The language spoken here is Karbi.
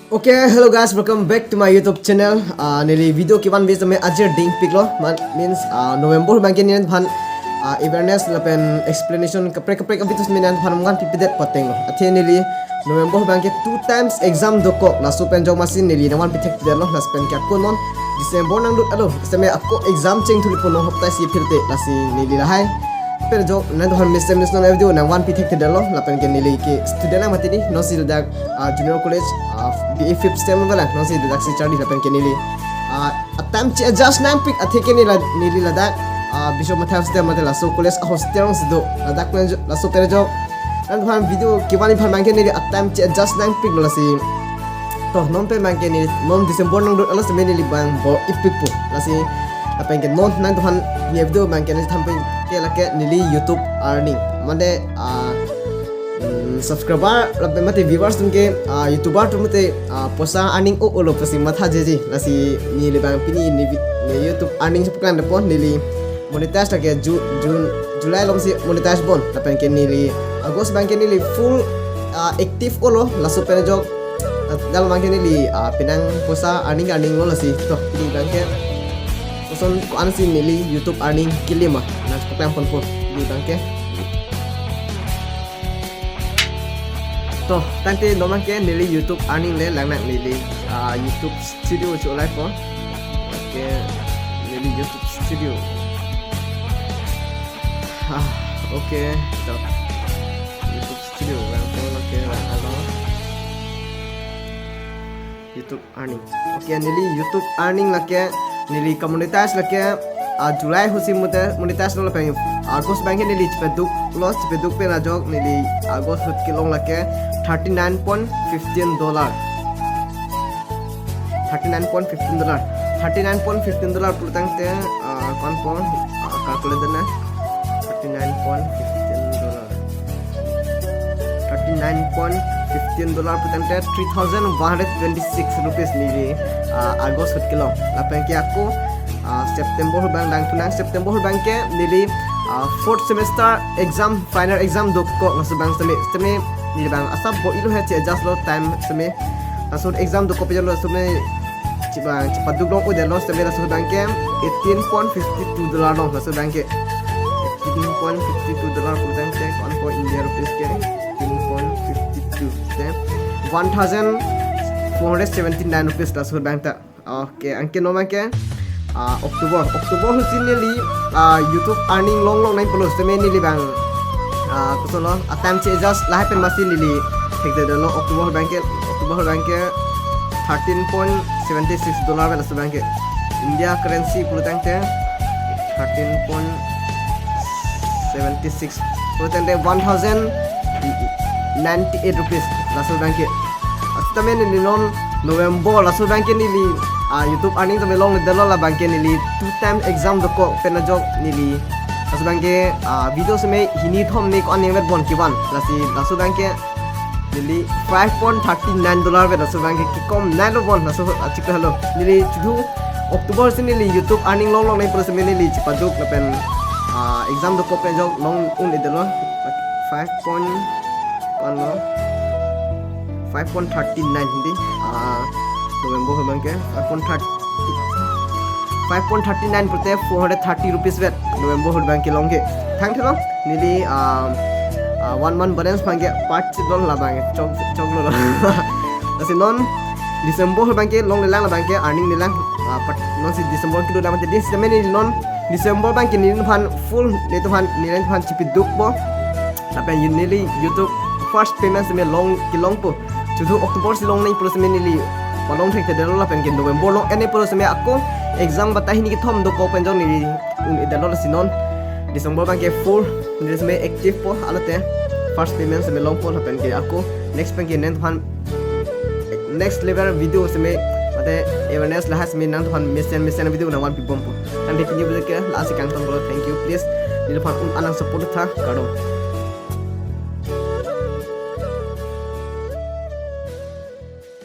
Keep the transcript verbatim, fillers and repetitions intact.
Okay, hello guys, welcome back to my YouTube channel. Ah, neli video kevan vis me ajir dingpiklo, man, means, ah, November abangke neli aphan, ah, awareness lapen explanation kaprek kaprek abitus me neli aphan nangvanpipedet patenglo. Athe neli November abangke two times exam dokok, laso pen jok masi neli nangvanpithekpedetlo, laso pen ke ako non December nangdut alo, seme ako exam chengthulipo non hopta isi apirte, lasi neli lahai pen jok nangtumphan mesen mesen video nangvanpithekthedetlo, lapen ke neli ke student lang mati di, non si ladak, ah, junior college, ah, B A fifth sem lang, non si ladak si charli lapen ke neli, ah, atam che-adjust nangpik athe ke neli la-, neli ladak, ah, Bishop Mathai Hostel mate laso college a hostel along si do, ladak pen jo-, laso pen jok nangtumphan video kevan aphan abangke neli atam che-adjust nangpiklo, lasi to non pen abangke neli non December nangdut alo seme neli abang bor-ipikpo, lasi lapen ke non nangtumphan video abangke neli thampik ke lake neli YouTube earning, mane, ah, mm, subscriber lapen mate viewers atum ke, ah, YouTuber atum mate, ah, poisa earning o-olo pusi matha jeje, lasi neli abang pini neli vi-, neli YouTube earning si paklang depo, neli monetize lake Ju-, June, July along si monetize bon, lapen ke neli August abangke neli full, ah, active olo, laso pen jok, ah, dal abangke neli, ah, penang poisa earning earning lo, lasi to pini abangke koson ko-an si neli YouTube earning keklem ma nangpaklang ponpo pini abangke. To tangte non abangke neli YouTube earning le lang nang, neli, ah, YouTube Studio cholai po. Okay, neli YouTube Studio. Ah, okay, to YouTube Studio lang po, okay, lang alo. YouTube earning. Okay, neli YouTube earning lake, neli ka-monetize lake, ah, July ahut si monetize, monetize lo lapen August abangke neli chepaduklo, chepaduk pen ajok neli August ahut kelong lake thirty nine point fifteen dollar. Thirty nine point fifteen dollar. Thirty nine point fifteen dollar pulotangte, ah, ko-an po, ah, calculate na. Thirty nine point fifteen dollar. Thirty nine point fifteen dollar pulotangte three thousand one hundred twenty six rupees neli, ah, August ahut kelong. Lapen ke ako, ah, September ahut abang dangthu nang, September ahut abangke neli, ah, fourth semester exam, final exam dokok, laso abang seme, seme neli abang asap bor-ilo he che-adjust lo time seme. Laso exam dokok pen jalo seme chibang chepaduk long o-edetlo, seme laso abangke eighteen point fifty two dollar long, laso abangke eighteen point fifty two dollar pulotangte ko-an po India rupees ke eighteen point fifty two te one thousand four hundred seventy nine rupees laso abangta. Okay, anke non abangke, ah, October, October ahut si neli, ah, YouTube earning longlong nangpo, seme neli abang, ah, koson lo, atam che-adjust lahai pen masi neli thekthedetlo. October ahut abangke, October ahut abangke thirteen point seventy six dollar pen laso abangke India currency pulotangte thirteen point seventy six pulotangte one thousand ninety eight rupees laso abangke. Asitame neli non November laso abangke neli, ah, YouTube earning tame longledetlo, labangke neli two time exam dokok pen ajok neli laso abangke, ah, video seme hini thom ne ko-an ningvet bon kevan, lasi laso abangke neli five point thirty nine dollar vet, laso abangke kekom nai lo bon, laso achiklo helo. Neli chuthu October si neli YouTube earning longlong nangpo seme neli chepaduk lapen, ah, exam dokok pen ajok long un-edetlo. Five point, ano, five point thirty nine hindi, ah, November ahut abangke five point thirty, five point thirty nine pulote four hundred thirty rupees vet November ahut abangke longke. Thangthelo, neli, ah, ah, one month balance abangke part si dol, labang chok choklo lo. Lasi non December ahut abangke longlelang, labangke earning lelang, ah, part, non si December kedo lam tadi sitame neli non December abangke neliphan full, neliphan, neliphan chepadukpo. Lapen neli YouTube first payment seme long kelongpo. Chuthu October si long nangpo seme neli palong thekthedetlo, lapen ke November long-et nangpo seme ako exam batai hini kethom dokok pen ajok neli un-edetlo, lasi non December abangke full neli seme active po, alote first payment seme longpo, lapen ke ako next abangke neliphan next level video seme mate awareness lahai seme nangtumphan mesen mesen video nangvanpibompo. Tangte pini video ke lasi kangtonlo. Thank you, please neliphan un-an nang support tha, kardom.